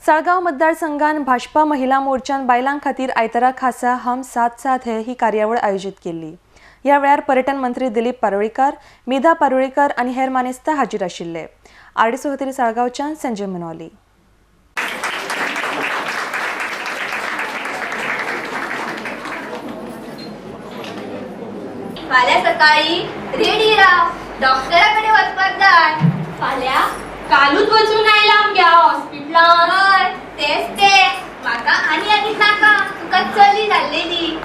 साळगांव मतदारसंघान भाजपा महिला मोर्चान बायलां खातीर आयतारा खासा हम साथ साथ है ही कार्यावळ आयोजीत केल्ली. ह्या वेळार पर्यटन मंत्री दिलीप पारुळीकर, मेधा पारुळीकर आनी हेर मानेस्त हाजीर आशिल्ले. आरडी सोहत्री, साळगांवच्यान संजय मनोली. फाल्यां सकाळी रेडी राव, डॉक्टरा कडेन वचपाक जाय. फाल्यां कालूच वचून आयला आमग्या हॉस्पिटलान. हय, तेच ते म्हाका आनी आनी नाका, तुका चली जाल्लेली.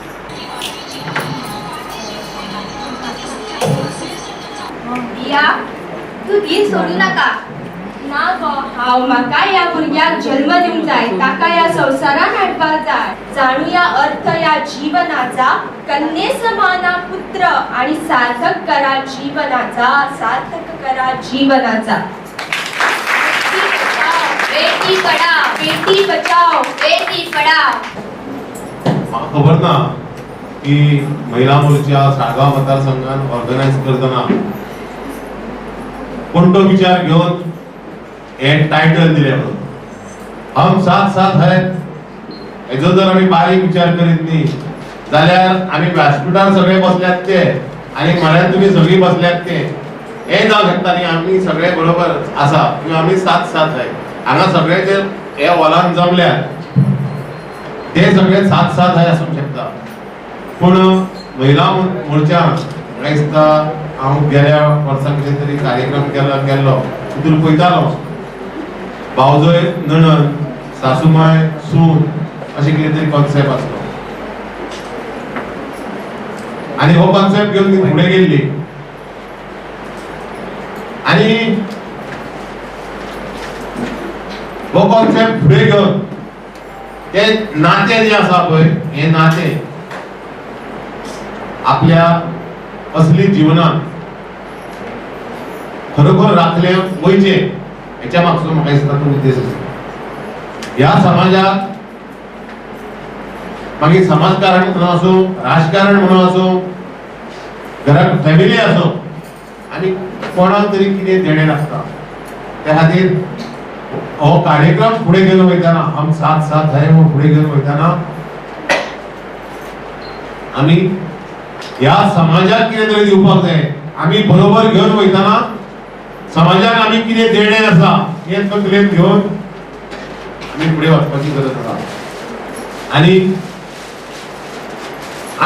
दिया, तूं धीर सोडू नाका. ना गो, हांव म्हाका ह्या भुरग्याक जल्म दिवंक जाय, ताका ह्या संवसारान हाडपाक जाय. जाणूया अर्थ ह्या जीवनाचा, कन्ये समाना पुत्र आणि सार्थक करा जीवनाचा, सार्थक करा जीवनाचा. बेटी पढाओ, बेटी बचाओ, बेटी पढाओ. म्हाका खबर ना की महिला मोर्चा साळगांव मतदारसंघान ऑर्गनायज करतना कोण तो विचार घेवन हे टायटल दिलें म्हणून हम साथ साथ है. हेजो जर आमी बारीक विचार करीत न्ही जाल्यार आमी व्यासपिठार सगळे बसल्यात ते आनी म्हऱ्यान तुमी सगळीं बसल्यात ते हे जावंक शकता न्ही. आमी सगळे बरोबर आसा किंवा आमी साथ साथ है. हांगा सगळे जे हे हॉलान जमल्यात ते सगळे साथ साथ है आसूंक शकता. पूण महिला मोर्चा म्हाका दिसता हांव गेल्या वर्सा कितें तरी कार्यक्रम केल्लो तितून पळयतालो भावजय नणन, सासूमाय सून अशें कितें तरी कॉन्सेप्ट आसलो आनी हो कॉन्सेप्ट घेवन ती फुडें गेल्ली. आनी हो कॉन्सेप्ट फुडें घेवन ते नातें जें आसा पळय, हें नातें आपल्या असली जिवनात खरोखर राखलें वयचें हेच्या मागचो म्हाका दिसता तो उद्देश आसा. ह्या समाजाक मागीर समाजकारण म्हणून आसूं, राजकारण म्हणून आसूं, घरात फॅमिली आसूं, आनी कोणाक तरी कितें देणें लागता. त्या खातीर हो कार्यक्रम फुडें घेवन वयतना हम साथ साथ है हो फुडें घेवन वयतना आमी ह्या समाजाक कितें तरी दिवपाक जाय. आमी बरोबर घेवन वयतना समाजाक आमी कितें देणें आसा हें तकलेन घेवन आमी फुडें वचपाची गरज आसा. आनी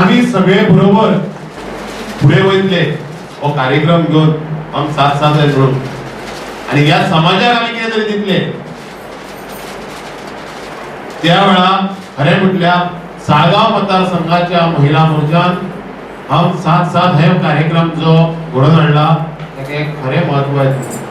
आमी सगळे बरोबर फुडें वयतले हो कार्यक्रम घेवन हम साथ साथ है म्हणून आनी ह्या समाजाक आमी कितें तरी दितले. त्या वेळार खरें म्हटल्यार साळगांव मतदारसंघाच्या महिला मोर्चान हम साथ साथ हे कार्यक्रम जो घडोवन हाडला ताका एक खरें म्हत्व येतलें.